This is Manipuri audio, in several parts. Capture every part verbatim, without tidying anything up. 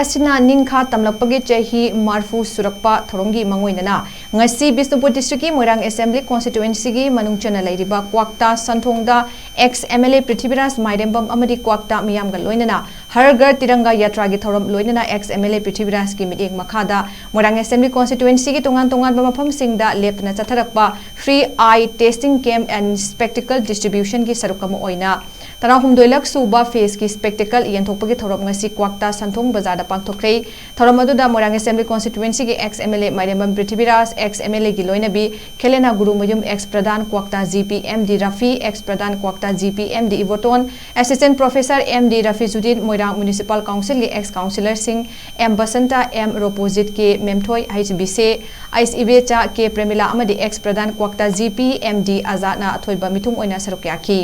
ꯑꯁꯤꯅ ꯅꯤꯡꯈꯥ ꯇꯝꯂꯛꯄꯒꯤ ꯆꯍꯤ ꯃꯔꯐꯨ ꯁꯨꯔꯛꯄ ꯊꯧꯔꯝꯒꯤ ꯃꯥꯡꯑꯣꯏꯅꯅ ꯉꯁꯤ ꯕꯤꯁꯅꯨꯄꯨꯔ ꯗꯤꯁꯇ꯭ꯔꯤꯛꯀꯤ ꯃꯣꯏꯔꯥꯡ ꯑꯦꯁꯦꯝꯕ꯭ꯂꯤ ꯀꯣꯟꯁꯇꯤꯇ꯭ꯋꯦꯟꯁꯤꯒꯤ ꯃꯅꯨꯡ ꯆꯟꯅ ꯂꯩꯔꯤꯕ ꯀ꯭ꯋꯥꯛꯇꯥ ꯁꯟꯊꯣꯡꯗ ꯑꯦꯛꯁ ꯑꯦꯝ ꯑꯦꯜ ꯑꯦ ꯄ꯭ꯔꯤꯊꯤꯕꯤꯔꯥꯖ ꯃꯥꯏꯔꯦꯝꯕꯝ ꯑꯃꯗꯤ ꯀ꯭ꯋꯥꯛꯇꯥ ꯃꯤꯌꯥꯝꯒ ꯂꯣꯏꯅꯅ ꯍꯔ ꯘꯔ ꯇꯤꯔꯪꯒꯥ ꯌꯥꯇ꯭ꯔꯥꯒꯤ ꯊꯧꯔꯝ ꯂꯣꯏꯅꯅ ꯑꯦꯛꯁ ꯑꯦꯝ ꯑꯦꯜ ꯑꯦ ꯄ꯭ꯔꯤꯊꯤꯕꯤꯔꯥꯖꯀꯤ ꯃꯤꯠꯌꯦꯡ ꯃꯈꯥꯗ ꯃꯣꯏꯔꯥꯡ ꯑꯦꯁꯦꯝꯕ꯭ꯂꯤ ꯀꯣꯟꯁꯇꯤꯇ꯭ꯋꯦꯟꯁꯤꯒꯤ ꯇꯣꯉꯥꯟ ꯇꯣꯉꯥꯟꯕ ꯃꯐꯝꯁꯤꯡꯗ ꯂꯦꯞꯇꯅ ꯆꯠꯊꯔꯛꯄ Free Eye Testing Camp and Spectacle Distributionꯒꯤ ꯁꯔꯨꯛ ꯑꯃ ꯑꯣꯏꯅ ꯇꯔꯥꯍꯨꯝꯗꯣꯏꯂꯛ ꯁꯨꯕ ꯐꯦꯁꯀꯤ ꯁ꯭ꯄꯦꯛꯇꯦꯀꯜ ꯌꯦꯟꯊꯣꯛꯄꯒꯤ ꯊꯧꯔꯝ ꯉꯁꯤ ꯀ꯭ꯋꯥꯛꯇꯥ ꯁꯟꯊꯣꯡ ꯕꯖꯥꯔꯗ ꯄꯥꯡꯊꯣꯛꯈ꯭ꯔꯦ꯫ ꯊꯧꯔꯝ ꯑꯗꯨꯗ ꯃꯣꯏꯔꯥꯡ ꯑꯦꯁꯦꯝꯕ꯭ꯂꯤ ꯀꯣꯟꯁꯇꯤꯇ꯭ꯋꯦꯟꯁꯤꯒꯤ ex M L A Mairembam Prithviraj, ex M L ꯑꯦꯒꯤ ꯂꯣꯏꯅꯕꯤ Khelena Gurumayum, ex pradhan Kwakta G P M D Rafi, ex pradhan Kwakta G P M D Iboton, assistant professor M D Rafijuddin, Moirang municipal ꯀꯥꯎꯟꯁꯤꯜꯒꯤ ꯑꯦꯛꯁ ꯀꯥꯎꯟꯁꯤꯂꯔꯁꯤꯡ M Basanta, M Ropojit, K Memthoi, H Bishe, H Ibecha, K Premila ꯑꯃꯗꯤ ex pradhan Kwakta G P M ꯗꯤ ꯑꯖꯥꯗꯅ ꯑꯊꯣꯏꯕ ꯃꯤꯊꯨꯡ ꯑꯣꯏꯅ ꯁꯔꯨꯛ ꯌꯥꯈꯤ꯫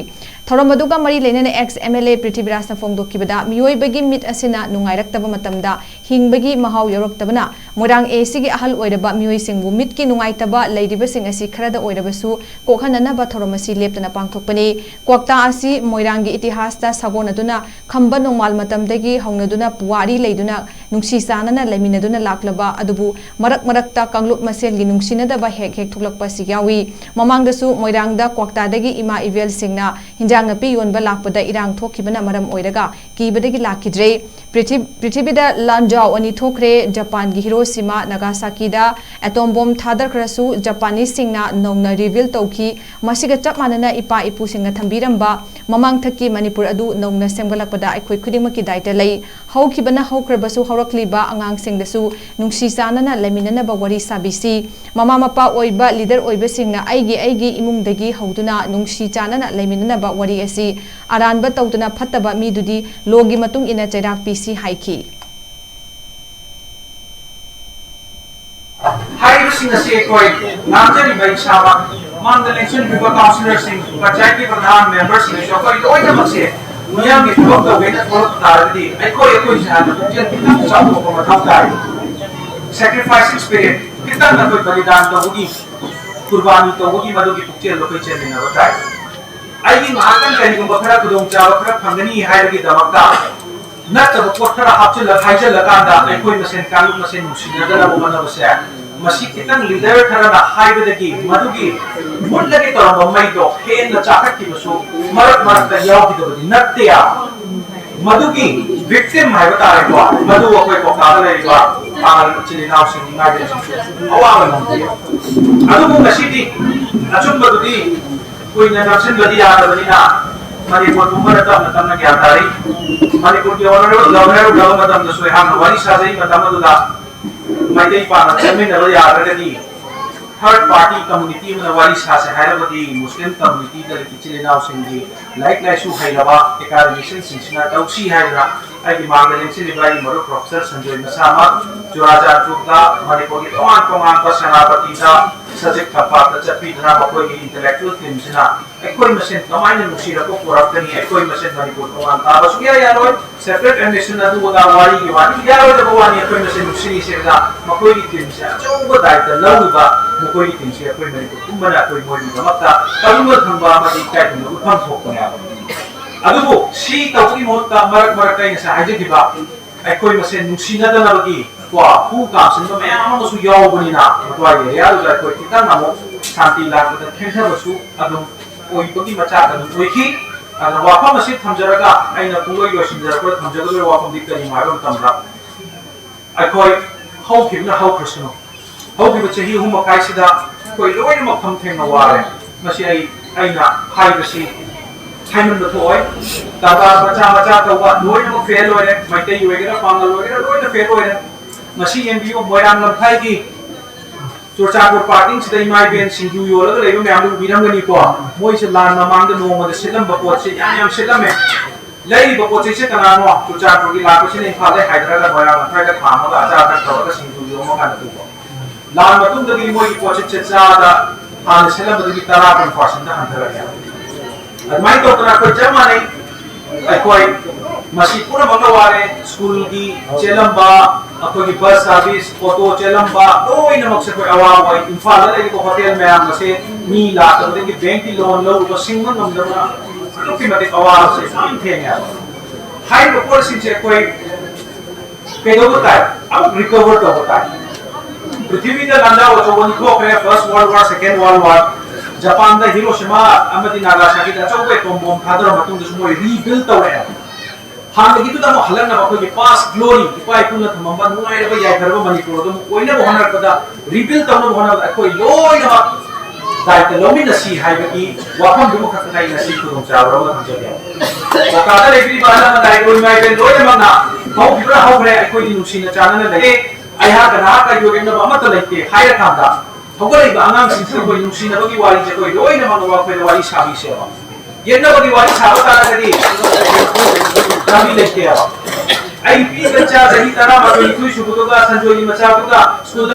ꯊꯧꯔꯝ ꯑꯗꯨꯒ ꯃꯔꯤ ꯂꯩꯅꯅ ꯑꯦꯛꯁ ꯑꯦꯝ ꯑꯦꯜ ꯑꯦ ꯄ꯭ꯔꯤꯊꯤꯕꯤꯔꯥꯖꯅ ꯐꯣꯡꯗꯣꯛꯈꯤꯕꯗ, ꯃꯤꯑꯣꯏꯕꯒꯤ ꯃꯤꯠ ꯑꯁꯤꯅ ꯅꯨꯡꯉꯥꯏꯔꯛꯇꯕ ꯃꯇꯝꯗ ꯍꯤꯡꯕꯒꯤ ꯃꯍꯥꯎ ꯌꯥꯎꯔꯛꯇꯕꯅ ꯃꯣꯏꯔꯥꯡ ꯑꯦ ꯁꯤꯒꯤ ꯑꯍꯜ ꯑꯣꯏꯔꯕ ꯃꯤꯑꯣꯏꯁꯤꯡꯕꯨ ꯃꯤꯠꯀꯤ ꯅꯨꯡꯉꯥꯏꯇꯕ ꯂꯩꯔꯤꯕꯁꯤꯡ ꯑꯁꯤ ꯈꯔꯗ ꯑꯣꯏꯔꯕꯁꯨ ꯀꯣꯛꯍꯟꯅꯅꯕ ꯊꯧꯔꯝ ꯑꯁꯤ ꯂꯦꯞꯇꯅ ꯄꯥꯡꯊꯣꯛꯄꯅꯤ꯫ ꯀ꯭ꯋꯥꯛꯇꯥ ꯑꯁꯤ ꯃꯣꯏꯔꯥꯡꯒꯤ ꯏꯇꯤꯍꯥꯁꯇ ꯁꯥꯒꯣꯟꯅꯗꯨꯅ ꯈꯝꯕ ꯅꯣꯡꯃꯥꯜ ꯃꯇꯝꯗꯒꯤ ꯍꯧꯅꯗꯨꯅ ꯄꯨꯋꯥꯔꯤ ꯂꯩꯗꯨꯅ ꯅꯨꯡꯁꯤ ꯆꯥꯟꯅꯅ ꯂꯩꯃꯤꯟꯅꯗꯨꯅ ꯂꯥꯛꯂꯕ ꯑꯗꯨꯕꯨ ꯃꯔꯛ ꯃꯔꯛꯇ ꯀꯥꯡꯂꯨꯞ ꯃꯁꯦꯜꯒꯤ ꯅꯨꯡꯁꯤꯅꯗꯕ ꯍꯦꯛ ꯍꯦꯛ ꯊꯣꯛꯂꯛꯄ ꯑꯁꯤ ꯌꯥꯎꯏ꯫ ꯃꯃꯥꯡꯗꯁꯨ ꯃꯣꯏꯔꯥꯡꯗ ꯀ꯭ꯋꯥꯛꯇꯥꯗꯒꯤ ꯏꯃꯥ ꯏꯕꯦꯜꯁꯤꯡꯅ ꯍꯤꯟꯖꯥꯡ ꯅꯥꯄꯤ ꯌꯣꯟꯕ ꯂꯥꯛꯄꯗ ꯏꯔꯥꯡ ꯊꯣꯛꯈꯤꯕꯅ ꯃꯔꯝ ꯑꯣꯏꯔꯒ ꯀꯤꯕꯗꯒꯤ ꯂꯥꯛꯈꯤꯗ꯭ꯔꯦ꯫ ꯄ꯭ꯔꯤꯊꯤ-, ꯄ꯭ꯔꯤꯊꯤꯕꯤꯗ ꯂꯥꯟꯖꯥꯎ ꯑꯅꯤ ꯊꯣꯛꯈ꯭ꯔꯦ꯫ ꯖꯄꯥꯟꯒꯤ ꯍꯤꯔꯣꯁꯤꯃꯥ ꯅꯥꯒꯥꯁꯥꯀꯤꯗ ꯑꯦꯇꯣꯝ ꯕꯣꯝ ꯊꯥꯗꯈ꯭ꯔꯁꯨ ꯖꯄꯥꯅꯤꯁꯁꯤꯡꯅ ꯅꯧꯅ ꯔꯤꯕꯤꯜ ꯇꯧꯈꯤ꯫ ꯃꯁꯤꯒ ꯆꯞ ꯃꯥꯟꯅꯅ ꯏꯄꯥ ꯏꯄꯨꯁꯤꯡꯅ ꯊꯝꯕꯤꯔꯝꯕ ꯃꯃꯥꯡꯊꯛꯀꯤ ꯃꯅꯤꯄꯨꯔ ꯑꯗꯨ ꯅꯧꯅ ꯁꯦꯝꯒꯠꯂꯛꯄꯗ ꯑꯩꯈꯣꯏ ꯈꯨꯗꯤꯡꯃꯛꯀꯤ ꯗꯥꯏꯇ ꯂꯩ꯫ ꯍꯧꯈꯤꯕꯅ ꯍꯧꯈ꯭ꯔꯕꯁꯨ ꯍꯧꯔꯛꯂꯤꯕ ꯑꯉꯥꯡꯁꯤꯡꯗꯁꯨ ꯅꯨꯡꯁꯤ ꯆꯥꯟꯅꯅ ꯂꯩꯃꯤꯟꯅꯅꯕ ꯋꯥꯔꯤ ꯁꯥꯕꯤꯁꯤ꯫ ꯃꯃꯥ ꯃꯄꯥ ꯑꯣꯏꯕ ꯂꯤꯗꯔ ꯑꯣꯏꯕꯁꯤꯡꯅ ꯑꯩꯒꯤ ꯑꯩꯒꯤ ꯏꯃꯨꯡꯗꯒꯤ ꯍꯧꯗꯨꯅ ꯅꯨꯡꯁꯤ ꯆꯥꯟꯅꯅ ꯂꯩꯃꯤꯟꯅꯅꯕ ꯋꯥꯔꯤ ꯑꯁꯤ ꯑꯔꯥꯟꯕ ꯇꯧꯗꯨꯅ ꯐꯠꯇꯕ ꯃꯤꯗꯨꯗꯤ ꯂꯣꯒꯤ ꯃꯇꯨꯡ ꯏꯟꯅ ꯆꯩꯔꯥꯛ ꯄꯤꯁꯤ ꯍꯥꯏꯈꯤ꯫ ꯍꯥꯏꯔꯤꯕꯁꯤꯡ ꯑꯁꯤ ꯑꯩꯈꯣꯏ ꯉꯥꯡꯖꯔꯤꯕ ꯏꯁꯥꯃꯛ, ꯃꯥꯡꯗ ꯂꯦꯡꯁꯤꯟꯕꯤꯕ ꯀꯥꯎꯟꯁꯤꯂꯔꯁꯤꯡ, ꯄꯟꯆꯥꯌꯠꯀꯤ ꯄ꯭ꯔꯙꯥꯟ ꯃꯦꯝꯕꯔꯁꯤꯡꯅꯁꯨ ꯑꯩꯈꯣꯏ ꯂꯣꯏꯅꯃꯛꯁꯦ ꯃꯤꯌꯥꯝꯒꯤ ꯊꯕꯛ ꯇꯧꯒꯦꯅ ꯊꯣꯛꯂꯛꯄ ꯇꯥꯔꯒꯗꯤ ꯑꯩꯈꯣꯏ ꯑꯩꯈꯣꯏ ꯏꯁꯥꯅ ꯄꯨꯛꯆꯦꯜ ꯈꯤꯇꯪ ꯆꯥꯎꯊꯣꯛꯄ ꯃꯊꯧ ꯇꯥꯏ꯫ Sacrificing spirit ꯈꯤꯇꯪ ꯑꯩꯈꯣꯏ ꯕꯂꯤꯗꯥꯟ ꯇꯧꯕꯒꯤ, ꯀꯨꯔꯕꯥꯅꯤ ꯇꯧꯕꯒꯤ ꯃꯗꯨꯒꯤ ꯄꯨꯛꯆꯦꯜꯗꯣ ꯑꯩꯈꯣꯏ ꯆꯦꯟꯃꯤꯟꯅꯕ ꯇꯥꯏ꯫ ꯑꯩꯒꯤ ꯉꯥꯏꯍꯥꯛꯇꯪ ꯀꯔꯤꯒꯨꯝꯕ ꯈꯔ ꯈꯨꯗꯣꯡꯆꯥꯕ ꯈꯔ ꯐꯪꯒꯅꯤ ꯍꯥꯏꯕꯒꯤꯗꯃꯛꯇ ꯅꯠꯇꯕ ꯄꯣꯠ ꯈꯔ ꯍꯥꯞꯆꯤꯜꯂ ꯍꯥꯏꯖꯤꯜꯂꯀꯥꯟꯗ ꯑꯩꯈꯣꯏ ꯃꯁꯦꯟ, ꯀꯥꯡꯂꯨꯞ ꯃꯁꯦꯟ ꯅꯨꯡꯁꯤꯅꯗꯅꯕ ꯍꯣꯠꯅꯕꯁꯦ, ꯃꯁꯤ ꯈꯤꯇꯪ ꯂꯤꯗꯔ ꯈꯔꯅ ꯍꯥꯏꯕꯗꯒꯤ ꯃꯗꯨꯒꯤ ꯃꯨꯠꯂꯒꯦ ꯇꯧꯔꯝꯕ ꯃꯩꯗꯣ ꯍꯦꯟꯅ ꯆꯥꯈꯠꯈꯤꯕꯁꯨ ꯃꯔꯛ ꯃꯔꯛꯇ ꯌꯥꯎꯈꯤꯗꯕꯗꯤ ꯅꯠꯇꯦ꯫ ꯃꯗꯨꯒꯤ ꯚꯤꯛꯇꯤꯝ ꯍꯥꯏꯕ ꯇꯥꯔꯦꯀꯣ, ꯃꯗꯨ ꯑꯩꯈꯣꯏ ꯀꯣꯛꯇꯥꯗ ꯂꯩꯔꯤꯕ ꯄꯥꯉꯜ ꯏꯆꯤꯜ ꯏꯅꯥꯎꯁꯤꯡ, ꯏꯃꯥ ꯏꯕꯦꯟꯁꯤꯡꯁꯨ ꯑꯋꯥꯕ ꯅꯪꯈꯤ꯫ ꯑꯗꯨꯕꯨ ꯉꯁꯤꯗꯤ ꯑꯆꯨꯝꯕꯗꯨꯗꯤ ꯀꯨꯏꯅ ꯅꯝꯁꯤꯟꯕꯗꯤ ꯌꯥꯗꯕꯅꯤꯅ ꯃꯅꯤꯄꯨꯔ ꯄꯨꯝꯕꯅ ꯇꯞꯅ ꯇꯞꯅ ꯒ꯭ꯌꯥꯟ ꯇꯥꯔꯤ꯫ ꯃꯅꯤꯄꯨꯔꯒꯤ ꯑꯣꯅꯔꯦꯕꯜ ꯒꯚꯔꯅꯔ ꯎꯅꯕ ꯃꯇꯝꯗꯁꯨ ꯑꯩꯍꯥꯛꯅ ꯋꯥꯔꯤ ꯁꯥꯖꯩ꯫ ꯃꯇꯝ ꯑꯗꯨꯗ ꯃꯩꯇꯩ ꯄꯥꯡꯒꯜ ꯆꯠꯃꯤꯟꯅꯕ ꯌꯥꯗ꯭ꯔꯒꯗꯤ ꯊꯥꯔꯗ ꯄꯥꯔꯇꯤ ꯀꯝꯃꯨꯅꯤꯇꯤ ꯑꯃꯅ ꯋꯥꯔꯤ ꯁꯥꯁꯦ ꯍꯥꯏꯔꯕꯗꯤ ꯃꯨꯁꯂꯤꯝ ꯀꯝꯃꯨꯅꯤꯇꯤꯗ ꯏꯆꯤꯜ ꯏꯅꯥꯎꯁꯤꯡꯒꯤ ꯂꯥꯏꯔꯤꯛ ꯂꯥꯏꯁꯨ ꯍꯩꯔꯕ ꯑꯦꯀꯥꯗꯃꯤꯁꯤꯌꯟꯁꯤꯡꯁꯤꯅ ꯇꯧꯁꯤ ꯍꯥꯏꯗꯅ ꯑꯩꯒꯤ ꯃꯥꯡꯗ ꯂꯦꯡꯁꯤꯜꯂꯤꯕ ꯑꯩꯒꯤ ꯃꯔꯨꯞ ꯄ꯭ꯔꯣꯐꯦꯁꯔ ꯁꯟꯖꯣꯏ ꯃꯁꯥꯃꯛ ꯆꯨꯔꯥꯆꯥꯟꯄꯨꯔꯗ ꯃꯅꯤꯄꯨꯔꯒꯤ ꯇꯣꯉꯥꯟ ꯇꯣꯉꯥꯟꯕ ꯁꯦꯅꯥꯄꯇꯤꯗ ꯁꯖꯤꯛ ꯇꯝꯄꯥꯛꯇ ꯆꯠꯄꯤꯗꯨꯅ ꯃꯈꯣꯏꯒꯤ ꯏꯟꯇꯂꯦꯛꯆꯨꯋꯦꯜ ꯇꯤꯝꯁꯤꯅ ꯑꯩꯈꯣꯏ ꯃꯁꯦꯟ ꯀꯃꯥꯏꯅ ꯅꯨꯡꯁꯤꯔꯛꯄ ꯄꯨꯔꯛꯀꯅꯤ? ꯑꯩꯈꯣꯏ ꯃꯁꯦꯟ ꯃꯅꯤꯄꯨꯔ ꯇꯣꯉꯥꯟ ꯇꯥꯕ ꯁꯨꯡꯌꯥ ꯌꯥꯔꯣꯏ꯫ ꯁꯦꯄꯔꯦꯠ ꯑꯦꯟ ꯅꯦꯁꯟ ꯑꯗꯨ ꯑꯗꯥ ꯋꯥꯔꯤꯒꯤ ꯋꯥꯔꯤ ꯌꯥꯔꯣꯏꯗꯕ ꯋꯥꯅꯤ꯫ ꯑꯩꯈꯣꯏ ꯃꯁꯦꯟ ꯅꯨꯡꯁꯤꯔꯤꯁꯦ ꯑꯗꯨꯅ ꯃꯈꯣꯏꯒꯤ ꯇꯤꯝꯁꯦ ꯑꯆꯧꯕ ꯗꯥꯏꯇ ꯂꯧꯔꯤꯕ ꯃꯈꯣꯏꯒꯤ ꯇꯤꯝꯁꯦ ꯑꯩꯈꯣꯏ ꯃꯅꯤꯄꯨꯔ ꯄꯨꯝꯕꯅ ꯑꯩꯈꯣꯏ ꯃꯣꯏꯒꯤꯗꯃꯛꯇ ꯇꯧꯅꯤꯡꯕ ꯊꯝꯕ ꯑꯃꯗꯤ ꯏꯀꯥꯏ ꯈꯨꯝꯅꯕ ꯎꯠꯐꯝ ꯊꯣꯛꯄꯅꯦꯕ꯫ ꯑꯗꯨꯕꯨ ꯁꯤ ꯇꯧꯕꯒꯤ ꯃꯍꯨꯠꯇ ꯃꯔꯛ ꯃꯔꯛꯇ ꯑꯩ ꯉꯁꯥꯏ ꯍꯥꯏꯖꯈꯤꯕ ꯑꯩꯈꯣꯏ ꯃꯁꯦꯟ ꯅꯨꯡꯁꯤꯅꯗꯅꯕꯒꯤ ꯀꯣ ꯍꯨ ꯀꯥꯝꯁꯤꯟꯕ ꯃꯌꯥꯝ ꯑꯃꯁꯨ ꯌꯥꯎꯕꯅꯤꯅ ꯃꯗꯨꯋꯥꯏꯒꯤ ꯑꯦꯔꯤꯌꯥꯗꯨꯗ ꯑꯩꯈꯣꯏ ꯈꯤꯇꯪ ꯑꯃꯨꯛ ꯁꯥꯟꯇꯤ ꯂꯥꯛꯄꯗ ꯊꯦꯡꯊꯕꯁꯨ ꯑꯗꯨꯝ ꯑꯣꯏꯕꯒꯤ ꯃꯆꯥꯛ ꯑꯗꯨꯝ ꯑꯣꯏꯈꯤ꯫ ꯑꯗꯨꯅ ꯋꯥꯐꯝ ꯑꯁꯤ ꯊꯝꯖꯔꯒ ꯑꯩꯅ ꯄꯨꯡꯂꯣꯏ ꯂꯣꯏꯁꯤꯟꯖꯔꯛꯄꯗ ꯊꯝꯖꯒꯗꯧꯔꯤꯕ ꯋꯥꯐꯝꯗꯤ ꯀꯔꯤꯅꯣ ꯍꯥꯏꯕ ꯃꯇꯝꯗ ꯑꯩꯈꯣꯏ ꯍꯧꯈꯤꯕꯅ ꯍꯧꯈ꯭ꯔꯁꯅꯨ꯫ ꯍꯧꯈꯤꯕ ꯆꯍꯤ ꯑꯍꯨꯝ ꯃꯈꯥꯏꯁꯤꯗ ꯑꯩꯈꯣꯏ ꯂꯣꯏꯅꯃꯛ ꯐꯝ ꯊꯦꯡꯅ ꯋꯥꯔꯦ꯫ ꯃꯁꯤ ꯑꯩ, ꯑꯩꯅ ꯍꯥꯏꯕꯁꯤ ꯍꯥꯏꯃꯟꯕ ꯊꯣꯛꯑꯣꯏ꯫ ꯀꯔꯕꯥꯔ ꯃꯆꯥ ꯃꯆꯥ ꯇꯧꯕ ꯂꯣꯏꯅꯃꯛ ꯐꯦꯜ ꯑꯣꯏꯔꯦ꯫ ꯃꯩꯇꯩ ꯑꯣꯏꯒꯦꯔꯥ, ꯄꯥꯉꯜ ꯑꯣꯏꯒꯦꯔꯥ, ꯂꯣꯏꯅ ꯐꯦꯜ ꯑꯣꯏꯔꯦ꯫ ꯉꯁꯤ ꯌꯦꯡꯕꯤꯌꯨ, ꯃꯣꯏꯔꯥꯡ ꯂꯝꯈꯥꯏꯒꯤ ꯆꯨꯔꯆꯥꯟꯄꯨꯔ ꯄꯥꯔꯀꯤꯡꯁꯤꯗ ꯏꯃꯥ ꯏꯕꯦꯟ ꯁꯤꯡꯖꯨ ꯌꯣꯜꯂꯒ ꯂꯩꯕ ꯃꯌꯥꯝꯗꯨ ꯎꯕꯤꯔꯝꯒꯅꯤꯀꯣ꯫ ꯃꯣꯏꯁꯦ ꯂꯥꯟ ꯃꯃꯥꯡꯗ ꯅꯣꯡꯃꯗ ꯁꯤꯠꯂꯝꯕ ꯄꯣꯠꯁꯦ ꯌꯥꯝ ꯌꯥꯝ ꯁꯤꯠꯂꯝꯃꯦ꯫ ꯂꯩꯔꯤꯕ ꯄꯣꯠ ꯆꯩꯁꯦ ꯀꯅꯥꯅꯣ? ꯆꯨꯔꯆꯥꯟꯄꯨꯔꯒꯤ ꯂꯥꯛꯄꯁꯤꯅ ꯏꯝꯐꯥꯜꯗꯩ ꯍꯥꯏꯊꯔꯒ ꯃꯣꯏꯔꯥꯡ ꯂꯝꯈꯥꯏꯗ ꯊꯥꯡꯉꯒ ꯑꯆꯥ ꯑꯊꯛ ꯇꯧꯔꯒ ꯁꯤꯡꯖꯨ ꯌꯣꯝꯃꯀꯥꯟꯗ ꯄꯨꯕ꯫ ꯂꯥꯟ ꯃꯇꯨꯡꯗꯒꯤ ꯃꯣꯏꯒꯤ ꯄꯣꯠꯁꯤꯠꯁꯦ ꯆꯥꯗ ꯍꯥꯟꯅ ꯁꯤꯠꯂꯝꯕꯗꯒꯤ ꯇꯔꯥ ꯀꯨꯟ ꯄꯥꯔꯁꯦꯟꯗ ꯍꯟꯊꯔꯛꯑꯦ꯫ ꯑꯗꯨꯃꯥꯏꯅ ꯇꯧꯗꯅ ꯑꯩꯈꯣꯏ ꯆꯞ ꯃꯥꯟꯅꯩ꯫ ꯑꯩꯈꯣꯏ ꯃꯁꯤ ꯄꯨꯝꯅꯃꯛꯅ ꯋꯥꯔꯦ꯫ ꯁ꯭ꯀꯨꯜꯒꯤ ꯆꯦꯜꯂꯝꯕ, ꯑꯩꯈꯣꯏꯒꯤ ꯕꯁ ꯁꯥꯔꯚꯤꯁ, ꯑꯣꯇꯣ ꯆꯦꯜꯂꯝꯕ ꯂꯣꯏꯅꯃꯛꯁꯦ ꯑꯩꯈꯣꯏ ꯑꯋꯥꯕ ꯑꯣꯏ꯫ ꯏꯝꯐꯥꯜꯗ ꯂꯩꯔꯤꯕ ꯍꯣꯇꯦꯜ ꯃꯌꯥꯝ ꯑꯁꯦ ꯃꯤ ꯂꯥꯛꯇꯕꯗꯒꯤ ꯕꯦꯡꯀꯤ ꯂꯣꯟ ꯂꯧꯔꯨꯕ ꯁꯤꯡꯕ ꯉꯝꯗꯕꯅ ꯑꯗꯨꯛꯀꯤ ꯃꯇꯤꯛ ꯑꯋꯥꯕꯁꯦ ꯌꯥꯝ ꯊꯦꯡꯅꯩ ꯍꯥꯏꯕ꯫ ꯍꯥꯏꯔꯤꯕ ꯄꯣꯠꯁꯤꯡꯁꯦ ꯑꯩꯈꯣꯏ ꯀꯩꯗꯧꯕ ꯇꯥꯏ? ꯑꯃꯨꯛ ꯔꯤꯀꯚꯔ ꯇꯧꯕ ꯇꯥꯏ꯫ ꯄ꯭ꯔꯤꯊꯤꯕꯤꯗ ꯂꯥꯟꯖꯥꯎ ꯑꯆꯧꯕ ꯑꯅꯤ ꯊꯣꯛꯈ꯭ꯔꯦ, ꯐꯥꯔꯁ ꯋꯥꯔꯜ ꯋꯥꯔ, ꯁꯦꯀꯦꯟ ꯋꯥꯔꯜ ꯋꯥꯔ꯫ ꯖꯄꯥꯟꯗ ꯍꯤꯔꯣꯁꯤꯃꯥ ꯑꯃꯗꯤ ꯅꯥꯒꯥꯁꯥꯀꯤꯗ ꯑꯆꯧꯕ ꯑꯦꯇꯣꯝ ꯕꯣꯝ ꯊꯥꯗꯔ ꯃꯇꯨꯡꯗꯁꯨ ꯃꯣꯏ ꯔꯤꯕꯤꯜ ꯇꯧꯔꯛꯑꯦ꯫ ꯍꯥꯟꯅꯒꯤꯗꯨꯗ ꯑꯃꯨꯛ ꯍꯜꯂꯛꯅꯕ ꯑꯩꯈꯣꯏꯒꯤ ꯄꯥꯁ ꯒ꯭ꯂꯣꯔꯤ, ꯏꯄꯥ ꯏꯄꯨꯅ ꯊꯝꯃꯝꯕ ꯅꯨꯡꯉꯥꯏꯔꯕ ꯌꯥꯏꯐꯔꯕ ꯃꯅꯤꯄꯨꯔ ꯑꯗꯨ ꯑꯃꯨꯛ ꯑꯣꯏꯅꯕ ꯍꯣꯠꯅꯔꯛꯄꯗ, ꯔꯤꯕꯤꯜ ꯇꯧꯅꯕ ꯍꯣꯠꯅꯕꯗ ꯑꯩꯈꯣꯏ ꯂꯣꯏꯅꯃꯛ ꯗꯥꯏꯇ ꯂꯧꯃꯤꯟꯅꯁꯤ ꯍꯥꯏꯕꯒꯤ ꯋꯥꯐꯝꯗꯨꯃ ꯈꯛꯇ ꯑꯩ ꯉꯁꯤ ꯈꯨꯗꯣꯡꯆꯥꯕ ꯑꯃ ꯊꯝꯖꯒꯦ꯫ ꯃꯈꯥꯗ ꯂꯩꯕꯤꯔꯤꯕ ꯑꯍꯜ ꯂꯃꯟ ꯅꯥꯏꯔꯣꯏ ꯃꯥꯏꯕ ꯂꯣꯏꯅꯃꯛꯅ ꯍꯧꯈꯤꯕ꯭ꯔꯥ ꯍꯧꯈ꯭ꯔꯦ, ꯑꯩꯈꯣꯏꯗꯤ ꯅꯨꯡꯁꯤꯅ ꯆꯥꯟꯅꯅ ꯂꯩꯌꯦ, ꯑꯩꯍꯥꯛꯀ ꯅꯍꯥꯛꯀ ꯌꯣꯛꯅꯕ ꯑꯃꯠꯇ ꯂꯩꯇꯦ ꯍꯥꯏꯔꯀꯥꯟꯗ ꯍꯧꯒꯠꯂꯛꯏꯕ ꯑꯉꯥꯡꯁꯤꯡꯁꯤꯗ ꯑꯩꯈꯣꯏ ꯅꯨꯡꯁꯤꯅꯕꯒꯤ ꯋꯥꯔꯤꯁꯦ ꯑꯩꯈꯣꯏ ꯂꯣꯏꯅꯃꯛꯅ ꯑꯩꯈꯣꯏꯗ ꯋꯥꯔꯤ ꯁꯥꯕꯤꯁꯦꯕ꯫ ꯌꯦꯠꯅꯕꯒꯤ ꯋꯥꯔꯤ ꯁꯥꯕ ꯇꯥꯔꯒꯗꯤ ꯂꯝꯕꯤ ꯂꯩꯇꯦꯕ꯫ ꯑꯩ ꯄꯤꯛꯏꯕ ꯏꯆꯥ ꯆꯍꯤ ꯇꯔꯥꯃꯥꯊꯣꯏ ꯅꯤꯊꯣꯏ ꯁꯨꯕꯗꯨꯒ ꯁꯟꯖꯣꯏꯒꯤ ꯃꯆꯥꯗꯨꯒ ꯁ꯭ꯀꯨꯜꯗ